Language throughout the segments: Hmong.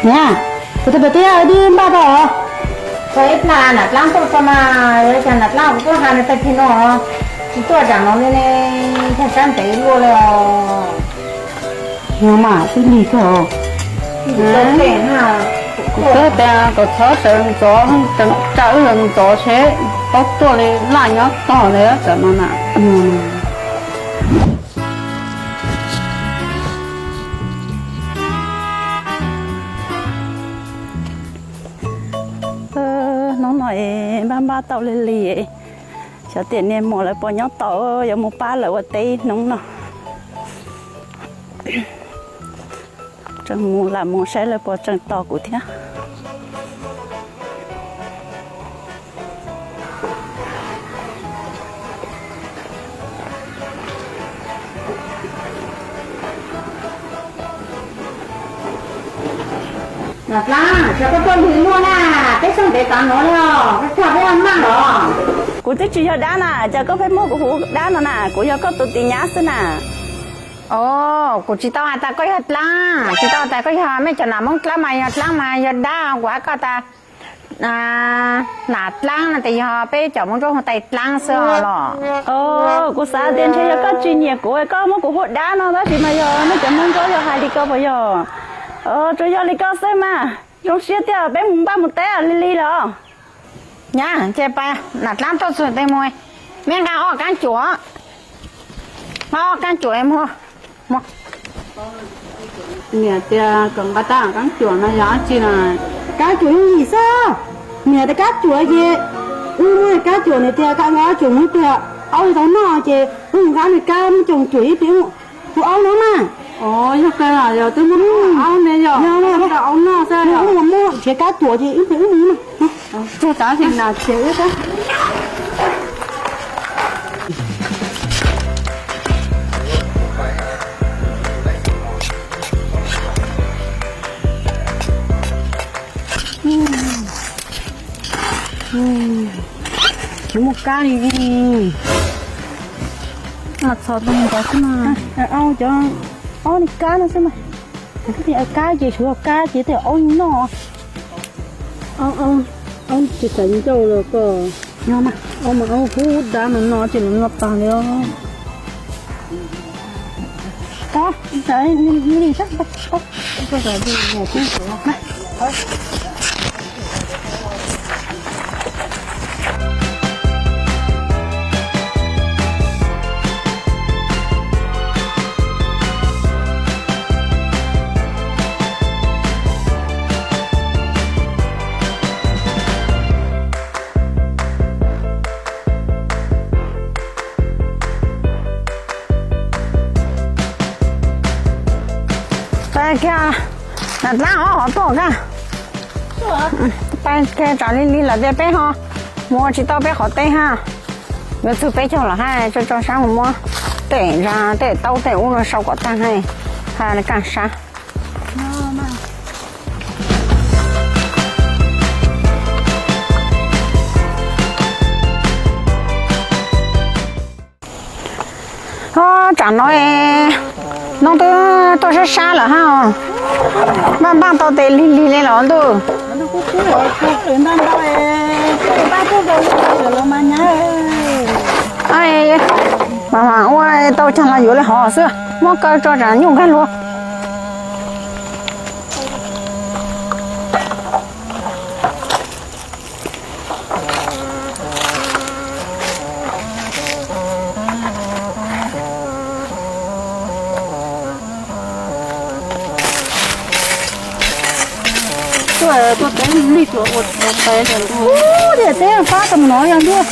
Niam, kuv tus pem teb yog dib npaj tau os. Tau ib plag Nam Dlaab tuaj tso mas, yog cas Nam Dlaab kuv tuaj has nws tag kis no, tsis tuaj tsam no li ne, yog sab ntev luaj li os. Yog mas twb lig kawg. Kuv twb tias kom txhob sawv ntxov, tsa wb ntxov seb paub tuaj li laj nyob tog li tam no na. Hnub no es npaj npaj tau lig lig, xyov tias niag muam lawv puas nyob tau, yuav mus pab lawv ua teb hnub no. Tseem mus lam mus saib lawv puas tseem tos kuv thiab. Nam Dlaab, cas koj tuaj lig luaj na, peb xyov ntev tas no li os, koj cog peb ua maj los? Kuv twb tsis yog dab na, cas koj pheej muab kuv hu dab no na, kuv yog koj tus tis nyab xwb na. Os, kuv tsis tau has tas koj yog Dlaab, tsis tau has tas koj yog mej cov nam Moob Dlaab mas yog Dlaab mas yog dab, kuv has koj tas Nam Dlaab no tes yog peb cov Moob Ntsuab hu tais Dlaab xwb os los. Os, kuv xav tias ntshe yog koj tsis nyiam kuv koj muab kuv hu dab no tab sis mas yog nej cov Moob Ntsuab yog hais li ko puas yog? Tsuas yog li ko xwb mas, zoo siab tiag, peb mus npaj mus teb lig lig los. Nyab, ces pab Nam Dlaab tuaj txug tes mus, mej nqa ob kaab cuam, nqa ob kaab cuam mus. Niam tias kom nqa tab kaab cuam no yog dab tsi na? Kaab cuam yooj yim xwb. Niam tias kaab cuam ces wb muab kaab cuam, nws tias kom nqa kaab cuam mus ib pliag aub tsis tau noj ces wb mus nqa nws kaab muab coj mus cuam ib pliag hu aub no mas. Os, yog kawg yog twb muab aub ne yog, aub noj xwb, wb mus nrhiav kaab cuam ces ib pliag wb mus mas. Tsuag tsav ces nas txias wb xwb. Tsis muaj kab li. Los txhos tus ntawd xwb mas. Au, cov aub ni kab no xwb mas. Kab ces suav kab ces tej aub noj. Aub, aub, aub tsis txais ncauj los koj. Aub mas aub hub dab no no ces lawv noj tag li os. Pais kiag, Nam Dlaab ho tuaj kag. Pais kiag tsam lig lig lawm tias peb ho mus ua tsis tau peb qhov teb hab. Yuav txug peb caug los hab, tso tso sab mus muab tej zag tej taub tej ub no sau kom tag hab, hab kaj sab. Tsam no noob twb tuaj sab sab lawm hab. Npaj npaj tau tes lig lig li los ntuj. Mas ua tau caag los yuav li hov xwb, muab kaw tso tsam nyuj nkag luag. Tuaj teb lig lig tuaj ua pais, ub, tias teb pab tau mus no yog ntuj.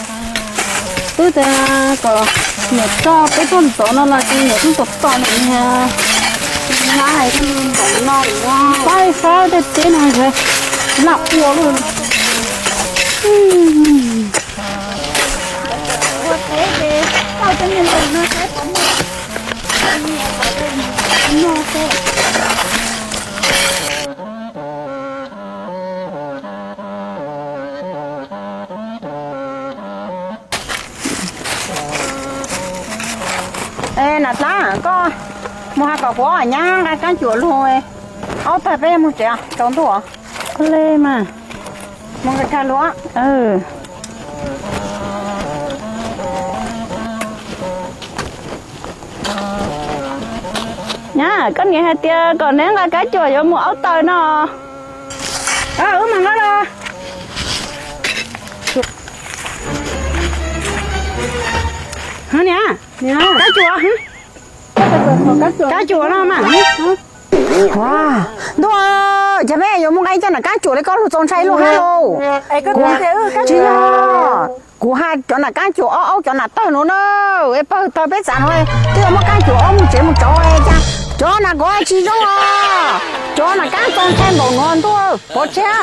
Twb tias kom niam tso peb tuaj ntxov no los ces niam tub tom tom niam niag, niag hais npaum no, pab ib sab tej teb no laj ua luaj. Es Nam Dlaab, koj mus has kom kuv nyab nqa kaab cuam lug. Aub tawg peb yuav mus tsev tsaus ntuj. Ua li mas. Mus nqa luag. Nyab, koj niam hais tias kom neb nqa kab cuam yuav mus aub tawg no. Wb mas nqa los. Niam, kab cuam, kab cuam no mas. Ntuj, cas peb yuav mus nqa ib co nam kab cuam li koj lug txaus ntshai luag hab lauj. Tsis yog, kuv hais cov nam kab cuam ob aub cov nam tawg no na, es pawg tawg peb txav no twb yuav muab kab cuam ob mus tsev mus tsauv cas cov nam kuv tsis zoo os. Cov nam kab txaus ntshai npaum no ntuj, pov tseg.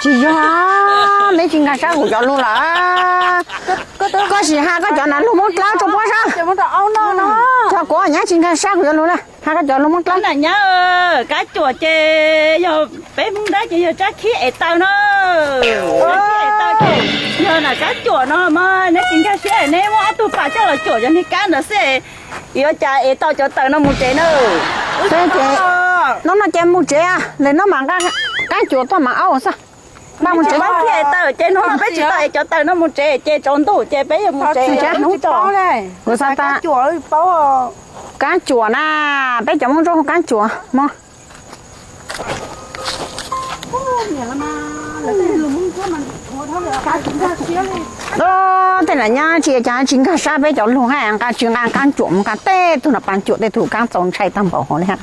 Tsis yog, neb tsis nkag sab kuv cov lug lawm. Koj sim has koj cov nam lug muab dlawb rau puab sab. Cov kuv nyab tsis nkag sab kuv cov lug na, has koj cov lug muab dlawb. Nam nyab, kab cuam ces yog peb Hmoob Dawb ces yog tsab khib ev taw no. Tsab khib ev taw ces yog nam kab cuam no mas neb tsis nkag siab neb muab ob tug pas coj los cuam cov niag kab ntawd xwb, yuav cas ev tau cov taws no mus tsev na. Ces no no ces mus tsev, lwm hnub mam nqa kab cuam tuaj mam aub xwb. Npaj mus tsev. Khib ev taw ces no peb tsis tau ev cov taws no mus tsev ces tsaus ntuj ces peb yuav mus tsev. Kuv xav tas kab cuam na, peb cov Hmoob Ntsuab hu kab cuam mog. Tej nam nyab tsis cas tsis nkag sab peb cov lug hab nqa tsis nqa kab cuam mus nqa tej tug nam pas cuam tej tug kab txaus ntshai tag npaum hov li hab.